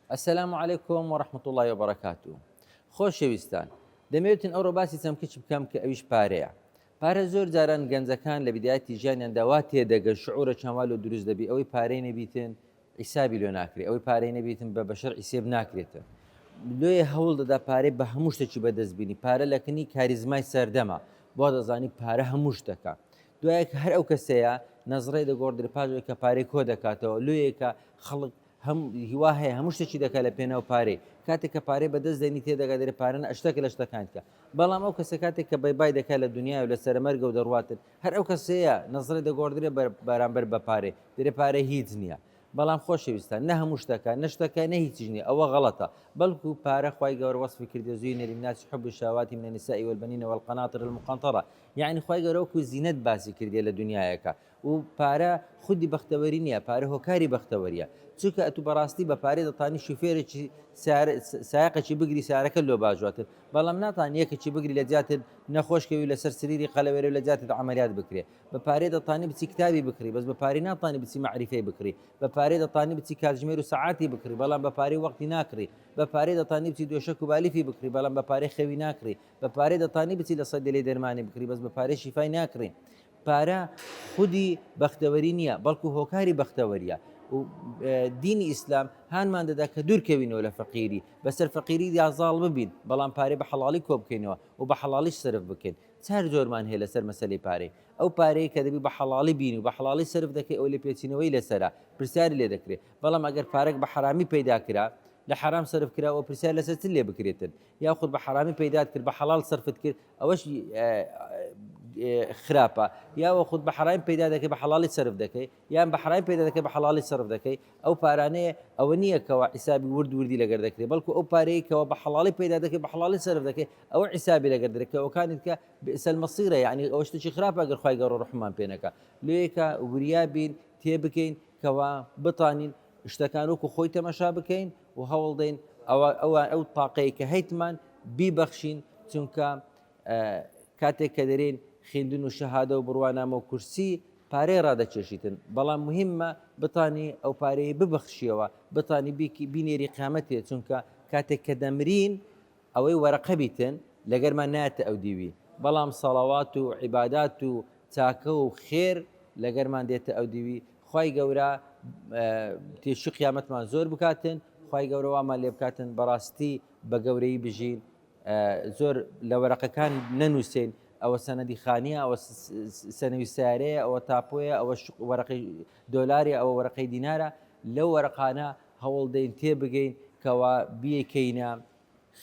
السلام علیکم و رحمە اللە و بەرەکاتوه خۆشەویستان دەمەوێتن ئەوڕۆ باسی چەمکێکی بکەم کە ئەویش پارەیە پارە زۆر جاران گەنجەکان لە بدایەتی ژیانیاندا وا تێدەگەن شعورەکیان وا لۆ دروست دەبی ئەوەی پارەی نەبیتن عیسابی لۆ ناکرێ ئەوەی پارەی نەبیتن بە بەشەر عیسێب ناکرێتن لۆیە هەوڵ دەدا پارەی بە هەموو شتێکی بەدەست بینی پارە لەکنی کاریزمای سەردەمە بۆ دەزانی پارە هەموو شتەکە دوایەک هەر ئەو کەسەیە نەزڕێ دەگۆڕدرێ پاش ئەوەی کە پارەی کۆ دەکاتەوە لۆیەکە خەڵک هەم هیوا هەیە هەموو شتێکی دەکات لە پێناو پارەی کاتێک کە پارەی بەدەست دێنی تێدەگات دەرێ پارە نە شتێکە لە شتەکان کە بەڵام ئەو کەسە کاتێک کە بای بای دەکات لە دنیای و لە سەرەمەرگە و دەڕواتن هەر ئەو کەسەیە نەزڕێ دەگۆڕدرێ بەرامبەر بە پارەی دەرێ پارە هیچ نییە بەڵام خۆشەویستان نە هەموو شتەکە نە شتەکە نە هیچیش نییە ئەوە غەڵەتە بەڵکو پارە خوای گەورە وەصفی کردێ زوینە للناس حب الشهوات من النساء والبنین والقناطر المقنطرە یعنی خوای گەورە وەکو زینەت باسی کردێ لە دنیایەکە و پارە خودی بەختەوەری نییە پارە هۆکاری بەختەوەریە چونکە ئەتو بەڕاستی بە پارەی دەتانی شوفێرێکی سایەقێکی بگری سارەکە لۆ باژواتر بەڵام ناتان یەکێکی بگری لە جاتت نەخۆشکەوی لەسەر سریری قەلەوێرە لە جاتت عملیات بکرێ بە پارەی دەتانی بچی کتابی بکڕی بەس بە پارەی ناتانی بچی مەعریفەی بکڕی بە پارەی دەتانی بچی کاتژمێر و سەعاتی بکڕی بەڵام بە پارەی وەختی ناکڕی بە پارەی دەتانی بچی دۆشەک و بالیفی بکڕی بەڵام بە پارەی خەوی ناکڕی بە پارەی دەتانی بچی لە سەیدەلەی دەرمانی بکڕی بەس بە پارەی شیفای ناکڕی پارە خودی بەختەوەری نییە بەڵکو هۆکاری بەختەوەریە و دینی ئیسلام هانمان دەدا کە دوورکەوینەوە لە فەقیری بەسەر فەقیری زاڵ ببین بەڵام پارەی بە حەڵاڵی کۆ بکەینەوە و بە حەڵاڵیش سەرف بکەین چار جۆرمان هەیە لەسەر مەسەلەی پارەی ئەو پارەی کە دەبی بە حەڵاڵی بینی و بە حەڵاڵی سەرف دەکەی ئەو لێپێچینەوەی لەسەرە پرسیاری لێ دەکرێت بەڵام ئەگەر پارەک بە حەرامی پەیدا کرا لە حەرام سەرف کرا ئەوە پرسیار لەسەر چ لێ بکرێتن یاخود بە حەرامی پەیدات کرد بە حەڵاڵ سەرفت کرد ئەوەش خراپە یاوە خود بە حەرامی پەیدا دەکەی بە حەڵاڵی سەرف دەکەی یان بە حەرامی پەیدا دەکەی بە حەڵاڵی سەرف دەکەی ئەو پارانەیە ئەوە نییە کەوا حیسابی ورد وردی لەگەر دەکرێت بەڵکو ئەو پارەیە کەوا بە حەڵاڵی پەیدا دەکەی بە حەڵاڵی سەرف دەکەی ئەوە حیسابی لەگەر دەکرێت کە ئەوکانیت کە بئس المصیرە یعنی ئەوە شتێکی خراپە ئەگەر خوای گەورە ڕەحممان پێ نەکا لێیەکە وریا بین تێبگەین کەوا بتانین شتەکان وەکو خۆی تەمەشا بکەین و هەوڵدەین ئەوە ئەوە ئەو تاقەی کە هەیتمان بیبەخشین چونکە کاتێک کە دەرێن خوێندن و شەهادە و بڕوانامە و کورسی پارەی ڕادەکێشیتن بەڵام مهمە بتانی ئەو پارەی ببەخشیەوە بتانی بینێری قیامەتێ چونکە کاتێک کە دەمرین ئەوەی وەرەقە بیتن لەگەرمان نایەتە ئەو دیوی بەڵام سەڵەوات و عیبادات و چاکە و خێر لەگەرمان دێتە ئەو دیوی خوای گەورە تێچوی قیامەتمان زۆر بکاتن خوای گەورە وامان لێ بکاتن بەڕاستی بە گەورەی بژین زۆر لە وەرەقەکان نەنووسین ئەوە سەنەدی خانیە ئەوە سەنەوی سارەیە ئەوە تاپۆیە ئەوە وەرەقەی دۆلاری ئەوە وەرەقەی دینارە لەو وەرەقانە هەوڵدەین تێبگەین کەوا بیکەینە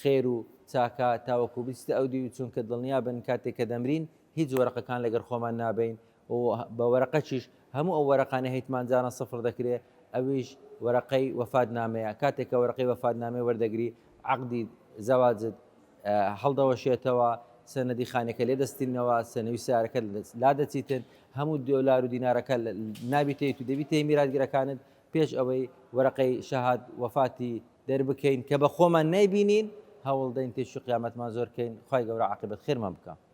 خێر و چاکە تاوەکو بچیتە ئەو دیو چونکە دڵنیا بن کاتێک کە دەمرین هیچ وەرەقەکان لەگەر خۆمان نابین و بە وەرەقەکیش هەموو ئەو وەرەقانەی هەیتمان جاران سفر دەکرێ ئەویش وەرەقەی وەفات نامەیە کاتێک کە وەرەقەی وەفات نامەی وەردەگری عەقدی زەواجت هەڵدەوەشێتەوە سەنەدی خانەکە لێ دەستینەوە سەنەوی سارەکە لا دەچیتن هەموو دۆلار و دینارەکە نابیتیت و دەبیتە میراتگرەکانت پێش ئەوەی وەرەقەی شەهاد وەفاتی دەربکەین کە بە خۆمان نەیبینین هەوڵدەین تێشی قیامەتمان زۆر کەین خوای گەورە عاقبەت خێرمان بکە.